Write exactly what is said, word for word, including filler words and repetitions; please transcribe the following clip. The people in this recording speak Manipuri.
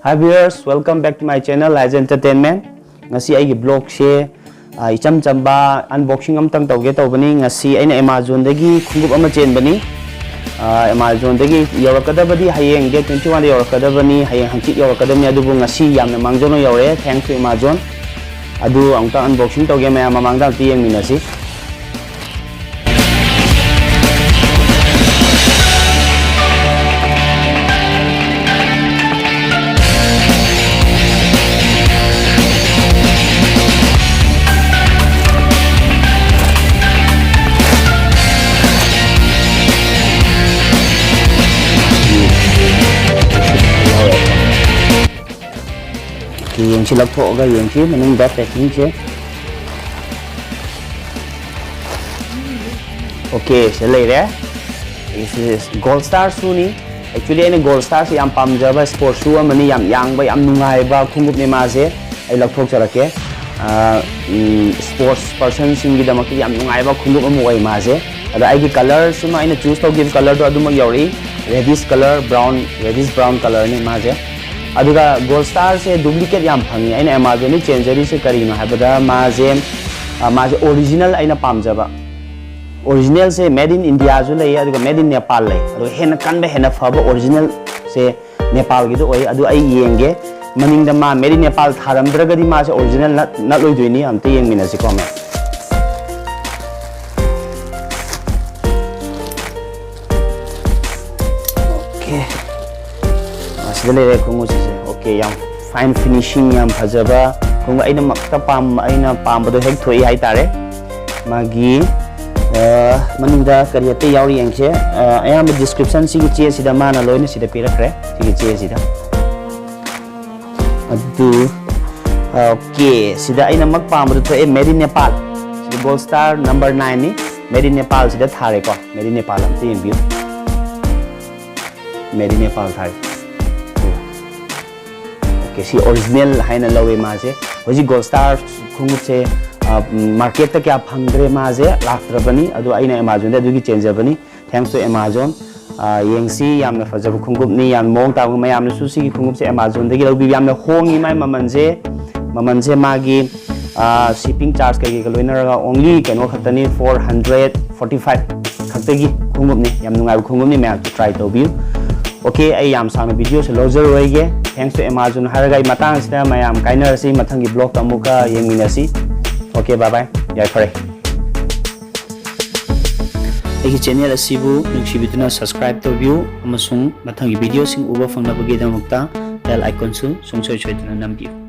Hi viewers, welcome back to my channel Liza Entertainment. ꯉꯁꯤ ꯑꯩꯒꯤ vlogꯁꯦ, ꯑ, ꯏꯆꯝ ꯆꯝꯕ unboxing ꯑꯃꯇꯪ ꯇꯧꯒꯦ ꯇꯧꯕꯅꯤ꯫ ꯉꯁꯤ ꯑꯩꯅ Amazonꯗꯒꯤ ꯈꯣꯡꯎꯞ ꯑꯃ ꯆꯦꯟꯕꯅꯤ꯫ ꯑ, Amazonꯗꯒꯤ ꯌꯧꯔꯛꯀꯗꯕꯗꯤ ꯍꯌꯦꯡ date twenty oneꯗ ꯌꯧꯔꯛꯀꯗꯕꯅꯤ, ꯍꯌꯦꯡ ꯍꯪꯆꯤꯠ ꯌꯧꯔꯛꯀꯗꯕꯅꯤ, ꯑꯗꯨꯕꯨ ꯉꯁꯤ ꯌꯥꯝꯅ ꯃꯥꯡꯖꯧꯅ ꯌꯧꯔꯛꯑꯦ, thanks to Amazon꯫ ꯑꯗꯨ ꯑꯃꯨꯛꯇꯪ unboxing ꯇꯧꯒꯦ, ꯃꯌꯥꯝ ꯃꯃꯥꯡꯗ ꯑꯝꯇ ꯌꯦꯡꯃꯤꯟꯅꯁꯤ꯫ ꯌꯦꯡꯁꯤ, ꯂꯧꯊꯣꯛꯑꯒ ꯌꯦꯡꯁꯤ ꯃꯅꯨꯡꯗ packingꯁꯦ꯫ Okay, ꯁꯤꯗ ꯂꯩꯔꯦ꯫ Gold Star shoeꯅꯤ꯫ Actually ꯑꯩꯅ Gold Starꯁꯦ ꯌꯥꯝ ꯄꯥꯝꯖꯕ sports shoe ꯑꯃꯅꯤ, ꯌꯥꯝ ꯌꯥꯡꯕ, ꯌꯥꯝ ꯅꯨꯡꯉꯥꯏꯕ ꯈꯣꯡꯎꯞꯅꯤ ꯃꯥꯁꯦ꯫ ꯑꯩ ꯂꯧꯊꯣꯛꯆꯔꯛꯀꯦ꯫ ꯑ, ꯎꯝ, sports personꯁꯤꯡꯒꯤꯗꯃꯛꯇ ꯌꯥꯝ ꯅꯨꯡꯉꯥꯏꯕ ꯈꯣꯡꯎꯞ ꯑꯃ ꯑꯣꯏ ꯃꯥꯁꯦ꯫ ꯑꯗ ꯑꯩꯒꯤ colourꯁꯤꯃ ꯑꯩꯅ choose ꯇꯧꯈꯤꯕ colourꯗꯣ ꯑꯗꯨꯃꯛ ꯌꯧꯔꯛꯏ, reddish colour, brown, reddish brown colourꯅꯤ ꯃꯥꯁꯦ꯫ ꯑꯗꯨꯒ Gold Starꯁꯦ duplicate ꯌꯥꯝ ꯐꯪꯉꯤ꯫ ꯑꯩꯅ Amazonꯗꯒꯤ ꯆꯦꯟꯖꯔꯤꯁꯦ ꯀꯔꯤꯒꯤꯅꯣ ꯍꯥꯏꯕꯗ ꯃꯥꯁꯦ, ꯑ, ꯃꯥꯁꯦ original ꯑꯩꯅ ꯄꯥꯝꯖꯕ꯫ Originalꯁꯦ made in Indiaꯁꯨ ꯂꯩ, ꯑꯗꯨꯒ made in Nepal ꯂꯩ꯫ ꯑꯗꯨꯒ ꯍꯦꯟꯅ ꯀꯟꯕ, ꯍꯦꯟꯅ ꯐꯕ originalꯁꯦ Nepalꯒꯤꯗꯣ ꯑꯣꯏ꯫ ꯑꯗꯨ ꯑꯩ ꯌꯦꯡꯒꯦ꯫ ꯃꯅꯤꯡꯗ ꯃꯥ made in Nepal ꯊꯥꯔꯝꯗ꯭ꯔꯒꯗꯤ ꯃꯥꯁꯦ original ꯅꯠ-, ꯅꯠꯂꯣꯏꯗꯣꯏꯅꯤ꯫ ꯑꯝꯇ ꯌꯦꯡꯃꯤꯟꯅꯁꯤꯀꯣ, ꯃꯌꯥꯝ꯫ Okay꯫ ꯑꯁꯤꯗ ꯂꯩꯔꯦ ꯈꯣꯡꯎꯞꯁꯤꯁꯦ꯫ Okay, ꯌꯥꯝ fine finishing, ꯌꯥꯝ ꯐꯖꯕ ꯈꯣꯡꯎꯞ꯫ ꯑꯩꯅ ꯃꯛꯇ ꯄꯥꯝ-, ꯑꯩꯅ ꯄꯥꯝꯕꯗꯣ ꯍꯦꯛ ꯊꯣꯛꯏ ꯍꯥꯏꯇꯥꯔꯦ꯫ ꯃꯥꯒꯤ, ꯑ, ꯃꯅꯤꯡꯗ ꯀꯔꯤ ꯑꯇꯩ ꯌꯥꯎꯔꯤ ꯌꯦꯡꯁꯦ꯫ ꯑ, ꯑꯌꯥꯝꯕ description ꯁꯤꯒꯤ ꯆꯦꯁꯤꯗ ꯃꯥꯅ ꯂꯣꯏꯅ ꯁꯤꯗ ꯄꯤꯔꯛꯈ꯭ꯔꯦ, ꯁꯤꯒꯤ ꯆꯦꯁꯤꯗ꯫ ꯑꯗꯨ, okay, ꯁꯤꯗ ꯑꯩꯅ ꯃꯛ ꯄꯥꯝꯕꯗꯣ ꯊꯣꯛꯑꯦ, made in Nepal꯫ ꯁꯤꯗ Gold Star number nineꯅꯤ, made in Nepalꯁꯤꯗ ꯊꯥꯔꯦꯀꯣ, made in Nepal ꯑꯝꯇ ꯌꯦꯡꯕꯤꯌꯨ꯫ Made in Nepal ꯊꯥꯔꯦ꯫ Okay, ꯁꯤ original ꯍꯥꯏꯅ ꯂꯧꯋꯦ ꯃꯥꯁꯦ꯫ ꯍꯧꯖꯤꯛ Gold Star ꯈꯣꯡꯎꯞꯁꯦ, ꯑ, marketꯇ ꯀꯌꯥ ꯐꯪꯗ꯭ꯔꯦ ꯃꯥꯁꯦ, ꯂꯥꯛꯇ꯭ꯔꯕꯅꯤ꯫ ꯑꯗꯣ ꯑꯩꯅ Amazonꯗ ꯑꯗꯨꯒꯤ ꯆꯦꯟꯖꯕꯅꯤ꯫ Thanks to Amazon꯫ ꯑꯥ, ꯌꯦꯡꯁꯤ, ꯌꯥꯝꯅ ꯐꯖꯕ ꯈꯣꯡꯎꯞꯅꯤ, ꯌꯥꯝ ꯃꯑꯣꯡ ꯇꯥꯕ꯫ ꯃꯌꯥꯝꯅꯁꯨ ꯁꯤꯒꯤ ꯈꯣꯡꯎꯞꯁꯦ Amazonꯗꯒꯤ ꯂꯧꯕꯤꯌꯨ꯫ ꯌꯥꯝꯅ ꯍꯣꯡꯉꯤ ꯃꯥꯏ ꯃꯃꯜꯁꯦ꯫ ꯃꯃꯜꯁꯦ ꯃꯥꯒꯤ, ꯑꯥ, shipping charge ꯀꯩꯀꯩꯒ ꯂꯣꯏꯅꯔꯒ only ꯀꯩꯅꯣ ꯈꯛꯇꯅꯤ, four hundred forty five ꯈꯛꯇꯒꯤ ꯈꯣꯡꯎꯞꯅꯤ꯫ ꯌꯥꯝ ꯅꯨꯡꯉꯥꯏꯕ ꯈꯣꯡꯎꯞꯅꯤ, ꯃꯌꯥꯝꯁꯨ try ꯇꯧꯕꯤꯌꯨ꯫ Okay, ꯑꯩ ꯌꯥꯝ ꯁꯥꯡꯅ videoꯁꯦ ꯂꯧꯖꯔꯔꯣꯏꯒꯦ꯫ Thanks to Amazon ꯍꯥꯏꯔꯒ ꯑꯩ ꯃꯇꯥꯡ ꯑꯁꯤꯗ ꯃꯌꯥꯝ ꯀꯥꯏꯅꯔꯁꯤ꯫ ꯃꯊꯪꯒꯤ vlogꯇ ꯑꯃꯨꯛꯀ ꯌꯦꯡꯃꯤꯟꯅꯁꯤ꯫ Okay, bye bye꯫ ꯌꯥꯏꯐꯔꯦ꯫ ꯑꯩꯒꯤ channel ꯑꯁꯤꯕꯨ ꯅꯨꯡꯁꯤꯕꯤꯗꯨꯅ subscribe ꯇꯧꯕꯤꯌꯨ ꯑꯃꯁꯨꯡ ꯃꯊꯪꯒꯤ videoꯁꯤꯡ ꯎꯕ ꯐꯪꯅꯕꯒꯤꯗꯃꯛꯇ bell iconꯁꯨ ꯁꯨꯡꯁꯣꯏ ꯁꯣꯏꯗꯅ ꯅꯝꯕꯤꯌꯨ꯫